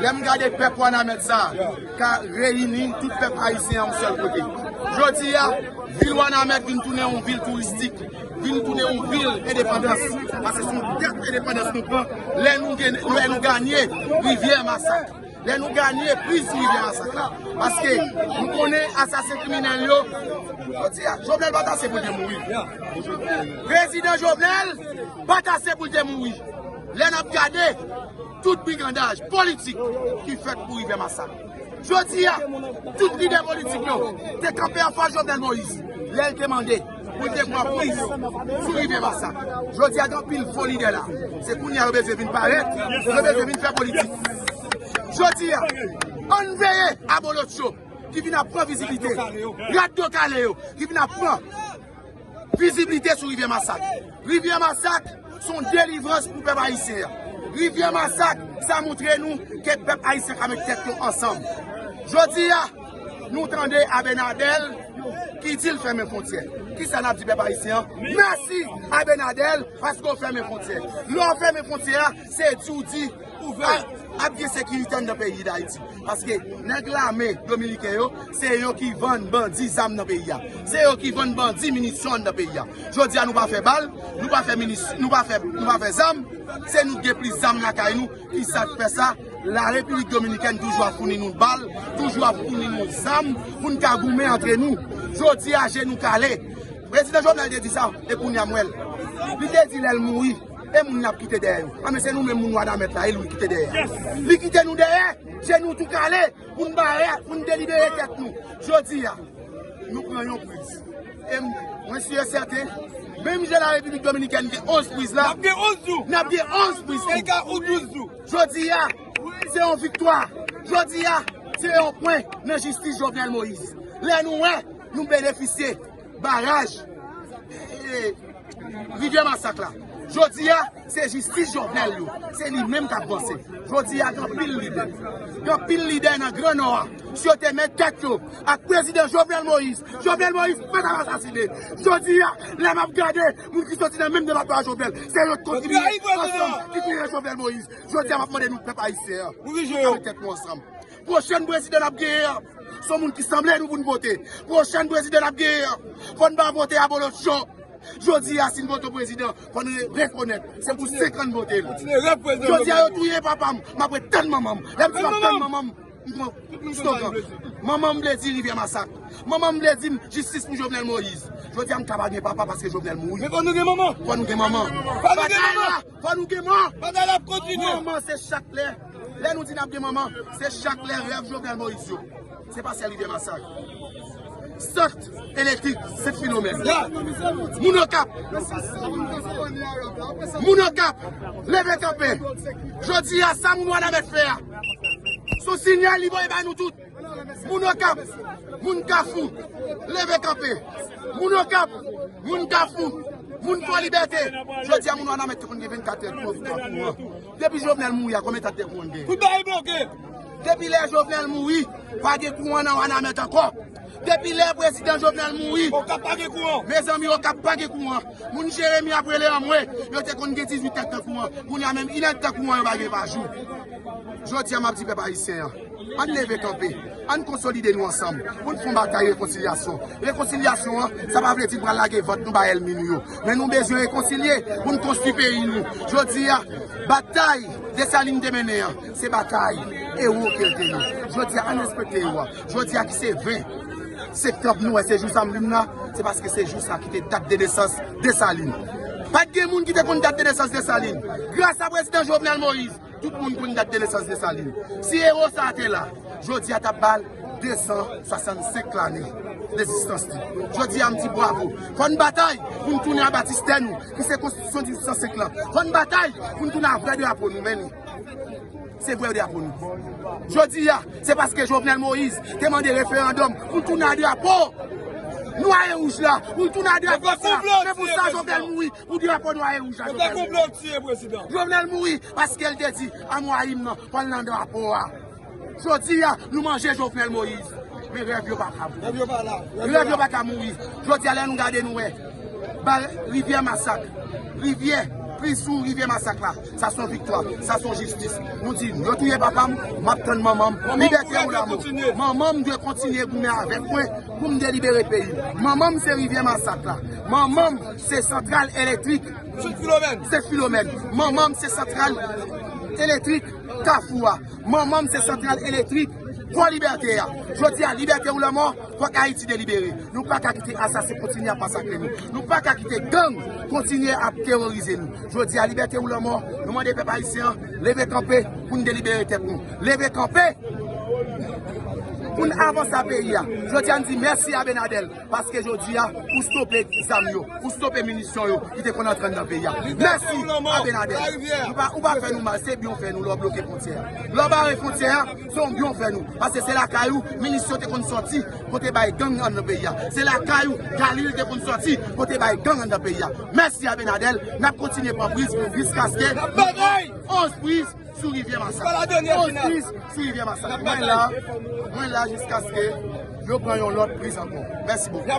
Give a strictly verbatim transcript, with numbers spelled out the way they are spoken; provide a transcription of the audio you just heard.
Lè m gade pèp Wanament sa a, ka reyini tout pèp ayisyen an yon sèl kote. Jodi a, vil Wanament vin tounen yon vil touristik, vin tounen yon vil endepandans. Paske se yon dat endepandans nou pran lè nou gen, lè nou ganye Rivyè Masak. Lè nou ganye priz sou Rivyè Masak la. Paske nou konnen asasen kriminèl yo, jodi a, Jovenel pa t ase pou l te mouri. Prezidan Jovenel pa t ase pou l te mouri. Lè n ap gade tout brigandaj politik ki fèt pou Rivyè Masak. Jodi a, tout lidè politik yo te kanpe anfas Jovenel Moïse lè l te mande pou l te pran priz sou Rivyè Masak. Jodi a, gen anpil fo lidè la. Se kounye a yo bezwen vin parèt, yo bezwen vin fè politik. Jodi a, ann veye abolotcho ki vin ap pran viziblite, rad do kale yo ki vin ap pran viziblite sou Rivyè Masak. Rivyè Masak se yon delivrans pou pèp ayisyen an. Rivyè Masak, sa montre nou ke pèp ayisyen ka met tèt yo ansanm. Jodi a, nou tande Abinader ki di l fèmen fwontyè. Kisa n ap di pèp ayisyen an? Mèsi Abinader paske w fèmen fwontyè. Lè w fèmen fwontyè a, se di w di ap, ap gen sekirite anndan peyi Dayiti. Paske nèg lame dominiken yo, se yo ki vann bandi zam nan peyi a. Se yo ki vann bandi minisyon anndan peyi a. Jodi a, nou pa fè bal, nou pa fè minis, nou pa fè, nou pa fè zam. Se nou ki gen plis zam lakay nou. Kisa k fè sa? Larepiblik Dominikèn toujou ap founi nou bal, toujou ap founi nou zam pou n ka goumen antre nou. Jodi a, je nou kale. Prezidan Jovenel te di sa, e kounye a m wè l. Li te di lè l mouri, e moun l ap kite dèyè yo. A, men se nou menm moun Wanament la, e li l kite dèyè. Li kite nou dèyè, je nou tou kale, pou n bare, pou n delibere tèt nou. Jodi a, nou pran yon priz. E m, mwen si e sèten, menm jan Larepiblik Dominikèn gen onz priz la, n ap gen onz jou. N ap gen onz priz tou. E ka ou douz jou. Jodi a, se yon viktwa. Jodi a, se yon pwen nan jistis Jovenel Moïse. Lè nou wè, nou benefisye baraj, e, Rivyè Masak la. Jodi a, se jistis Jovenel yo. Se li menm k ap vanse. Jodi a, gen anpil lidè. Gen anpil lidè nan Gran Nò a. Si yo te met tèt yo ak prezidan Jovenel Moïse, Jovenel Moïse pa t ap asasinen. Jodi a, lè m ap gade, moun ki soti nan menm depatman a Jovenel, se yo t kontribye ansanm ki touye Jovenel Moïse. Jodi a, m ap mande nou, pèp ayisyen an, nou ka met tèt nou ansanm. Pwochèn prezidan n ap genyen an, se yon moun ki sanble nou pou n vote. Pwochèn prezidan n ap genyen an, fò n pa vote abolotcho. Jodi a, si n vote yon prezidan, fò n re-, rekonèt se pou senk an n vote l. Jodi a, yo touye papa m, m ap ret tann manman m. Lè m di m ap tann manman m, m pran slogan. Manman m vle di Rivyè Masak. Manman m vle di m jistis pou Jovenel Moïse. Jodi a, m ka pa gen papa paske Jovenel mouri. Men fò nou gen manman. Fò nou gen manman. Fò nou gen manman. Fò nou gen manman. Batay la ap kontinye. Manman, se chak lè. Lè nou di n ap gen manman, se chak lè rèv Jovenel Moïse yo. Se pa sèl Rivyè Masak. Sant elektrik Sent Filomèn. Moun Okap. Moun Okap. Leve kanpe. Jodi a, sa moun Wanament fè a, se yon siyal li voye bay nou tout. Moun Okap, moun Kafou, leve kanpe. Moun Okap, moun Kafou, moun Fò Libète. Jodi a, moun Wanament te konn gen vennkat è pou yo vin Kafou an. Depi Jovenel mouri a, konbyen tan te konn gen? Tout bagay bloke. Depi lè Jovenel mouri, pa gen kouran nan Wanament ankò. Depi lè prezidan Jovenel mouri, Okap pa gen kouran. Mezanmi, Okap pa gen kouran. Moun Jeremi ap rele anmwe, yo te konn gen dizuit èdtan kouran. Kounye a menm inèdtan kouran yo pa gen pa jou. Jodi a, m ap di pèp ayisyen an, ann leve kanpe, ann konsolide nou ansanm, pou n fè yon batay rekonsilyasyon. Rekonsilyasyon an, sa pa vle di n pral lage vant nou bay ènmi nou yo. Men nou bezwen rekonsilye pou n konstwi peyi nou. Jodi a, batay Desalin te mennen an, se batay ewo ke l te ye. Jodi a, ann respekte ewo a. Jodi a ki se ven septanm, nou wè se jou sa m vin la, se paske se jou sa ki te dat de nesans Desalin. Pa t gen moun ki te konn dat de nesans Desalin. Gras a prezidan Jovenel Moïse, tout moun konn dat de nesans Desalin. Si ewo sa a te la, jodi a t ap ba l de san swasannsenk lane rezistans li. Jodi a, m di bwavo. Fò n batay pou n tounen a batistè nou, ki se konstitisyon dizuit san senk lan. Fò n batay pou n tounen a vrè drapo nou, men li. Se vrè drapo nou. Jodi a, se paske Jovenel Moïse te mande referandòm pou n tounen a drapo nwa e wouj la, pou n tounen a drapo sa. Se pou sa Jovenel mouri, pou drapo nwa e wouj la. Jovenel mouri. Jovenel mouri paske l te di, anmwayi m nan, fò l nan drapo a. Jodi a, nou manje Jovenel Moïse. Men rèv yo pa ka mouri. Rèv yo pa la. Rèv yo pa ka mouri. Jodi a, lè nou gade, nou wè ba Rivyè Masak, Rivyè Priz sou Rivyè Masak la, sa se yon viktwa, sa se yon jistis. Nou di, yo touye papa m, m ap tann manman m. Libète ou lanmò. Manman m dwe kontinye goumen avèk mwen pou m delibere peyi m. Manman m se Rivyè Masak la. Manman m se santral elektrik Sent Filomèn. Manman m se santral elektrik Kafou a. Manman m se santral elektrik Pò Libète a. Jodi a, libète ou lanmò, fòk Ayiti delibere. Nou pa ka kite asasen kontinye ap masakre nou. Nou pa ka kite gang kontinye ap teworize nou. Jodi a, libète ou lanmò, nou mande pèp ayisyen an, leve kanpe pou n delibere tèt nou. Leve kanpe pou n avanse a peyi a. Jodi a, n di mèsi a Benadèl, paske jodi a, ou stope zam yo, ou stope minisyon yo ki te konn antre anndan peyi a. Mèsi a Benadèl. Ou pa, ou pa fè nou mal, se byen w fè nou lè w bloke fwontyè a. Lè w bare fwontyè a, se yon byen w fè nou. Paske se lakay ou, minisyon te konn sòti pou te bay gang anndan peyi a. Se lakay ou, Galil te konn sòti pou te bay gang anndan peyi a. Mèsi a Benadèl, n ap kontinye pran priz jiskaske nou pran onz priz sou Rivyè Masak. Onz priz sou Rivyè Masak. Mwen la, mwen la jiskaske yo pran yon lòt priz ankò. Mèsi bokou.